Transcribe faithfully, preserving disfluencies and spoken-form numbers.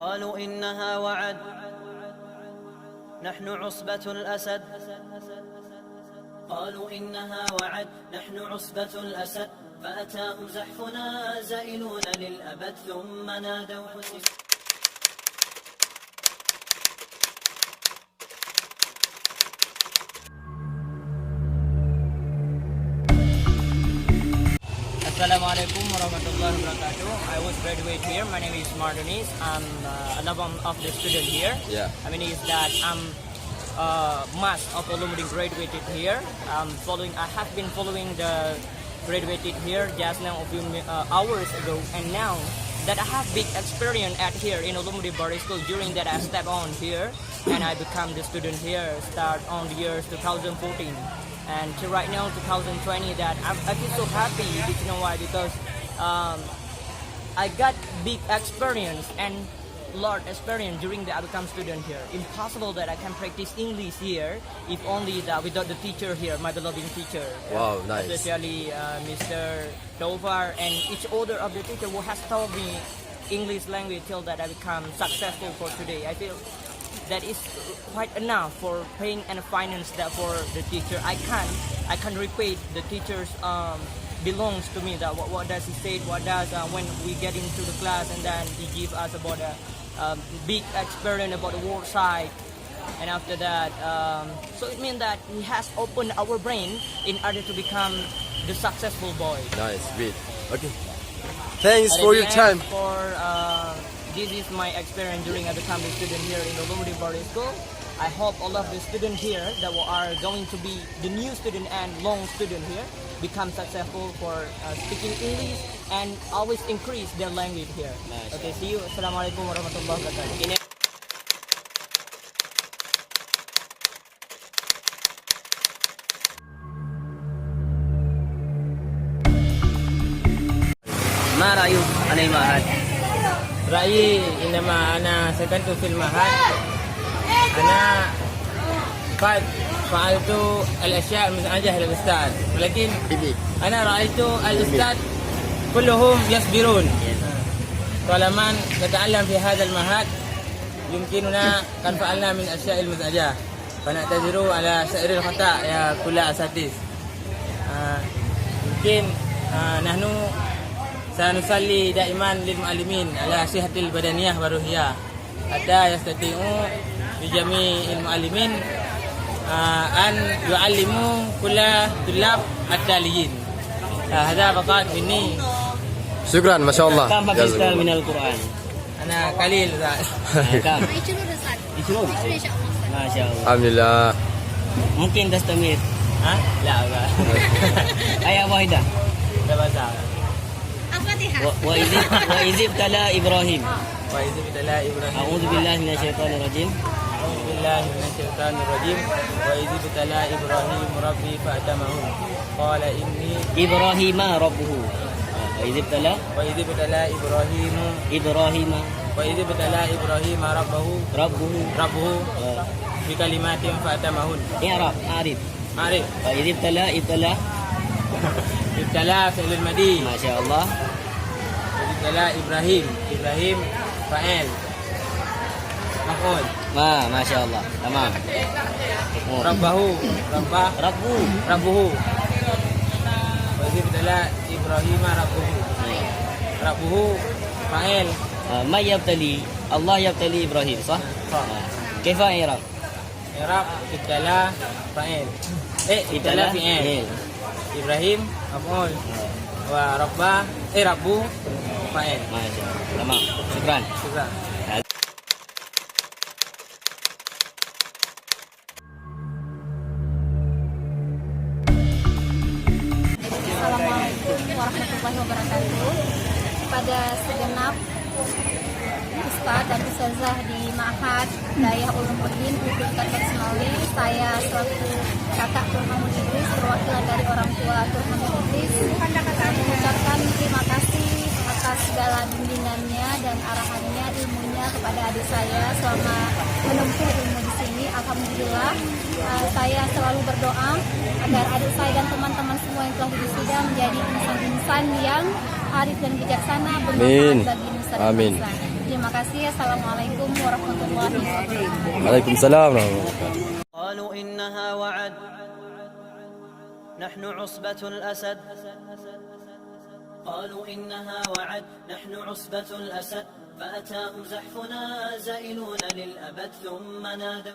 قالوا إنها وعد، نحن عصبة الأسد. قالوا إنها وعد، نحن عصبة الأسد. فأتاهم زحفنا زائلون للأبد، ثم نادوا حسين. Assalamualaikum warahmatullahi wabarakatuh. I was graduate here. My name is Mardonis. I'm uh, another one of the student here. Yeah. I mean is that I'm uh, mass of Ulumuddin graduated here. Um, following, I have been following the graduated here just now a few mi- uh, hours ago, and now that I have big experience at here in Ulumuddin Boarding School during that I step on here and I become the student here, start on the years two thousand fourteen and to right now two thousand twenty, that I'm, I feel so happy. Did you know why? Because um, I got big experience and lot experience during the I become student here. Impossible that I can practice English here if only that without the teacher here, my beloved teacher. Yeah. Wow, nice. Especially uh, Mister Tovar and each other of the teacher who has taught me English language till that I become successful for today. I feel that is quite enough for paying and finance that for the teacher. I can I can repeat the teacher's um, belongs to me that what, what does he say, what does uh, when we get into the class and then he give us about a um, big experience about the world side, and after that, um, so it means that he has opened our brain in order to become the successful boy. Nice, great. Okay. Thanks for your time. For uh, this is my experience during as a campus student here in Ulumuddin Boarding School. I hope all of the students here that are going to be the new student and long student here become successful for uh, speaking English and always increase their language here. Okay, see you. Assalamualaikum warahmatullahi wabarakatuh. ما رأيك عن المعهد؟ رأيي عندما أنا سكنت في المعهد، أنا قد فعلت الأشياء المزعجة للأستاذ، ولكن أنا رأيت الأستاذ كلهم يصبرون. طالما نتعلم في هذا المعهد، يمكننا قد فعلنا من الأشياء المزعجة. فنعتذر على سائر الخطأ يا كل أساتذة. آه، يمكن آه، نحن سنصلي دائما للمعلمين على صحة البدنية والروحية حتى يستطيعوا بجميع المعلمين آه، أن يعلموا كل طلاب التاليين. آه، هذا فقط مني. شكرا، ما شاء الله. كم حفظت من القرآن؟ أنا قليل، أستاذ. كم؟ عشرون، أستاذ. عشرون؟ عشرون إن شاء الله، أستاذ. ما شاء الله. الحمد لله. ممكن تستمر؟ ها؟ لا، لا. آية واحدة. لا، بس. الفاتحة. و-، وإذ، وإذ ابتلى إبراهيم. وإذ ابتلى إبراهيم. أعوذ بالله من الشيطان الرجيم. أعوذ بالله من الشيطان الرجيم. وإذ ابتلى إبراهيم ربه فأتمه. قال إني إبراهيم ربه. وإذ ابتلى. وإذ ابتلى إبراهيم. إبراهيم. وإذ ابتلى إبراهيم ربه. ربه. ربه. آه. بكلمات فأتمهن. إعراب، أعرب. أعرب. وإذ ابتلى، ابتلى. ابتلى فعل ماضي. ما شاء الله. وإذ ابتلى إبراهيم. إبراهيم فاعل. مفعول. ما، ما شاء الله. تمام. مفعول. ربه. ربه. ربه. ربه. وإذ ابتلى إبراهيم ربه. ربه فاعل. آه، من يبتلي؟ الله يبتلي إبراهيم، صح؟ صح. آه. كيف إعراب؟ إعراب ابتلى فاعل. إيه، ابتلى ابتلى فعل. فعل. إبراهيم مفعول. وربه، إيه، ربه فاعل. ما شاء الله. تمام. شكرا. شكرا. Assalamualaikum warahmatullahi wabarakatuh. Kepada segenap ustaz dan ustazah di Ma'had Dayah Ulumuddin Putu Khatam Seumali, saya selaku kakak Tuan Mahmud Idris, perwakilan dari orang tua Tuan Mahmud Idris, mengucapkan terima kasih atas segala bimbingannya dan arahannya, ilmunya kepada adik saya selama menempuh ilmu di sini. Alhamdulillah, eh, saya selalu berdoa agar adik saya dan teman-teman semua yang telah diwisuda menjadi insan-insan yang arif dan bijaksana, bermanfaat bagi nusa dan bangsa. Amin. Terima kasih. Assalamualaikum warahmatullahi wabarakatuh. Waalaikumsalam warahmatullahi wabarakatuh. قالوا إنها وعد، نحن عصبة الأسد. قالوا إنها وعد، نحن عصبة الأسد. فأتاهم زحفنا زائلون للأبد، ثم نادوا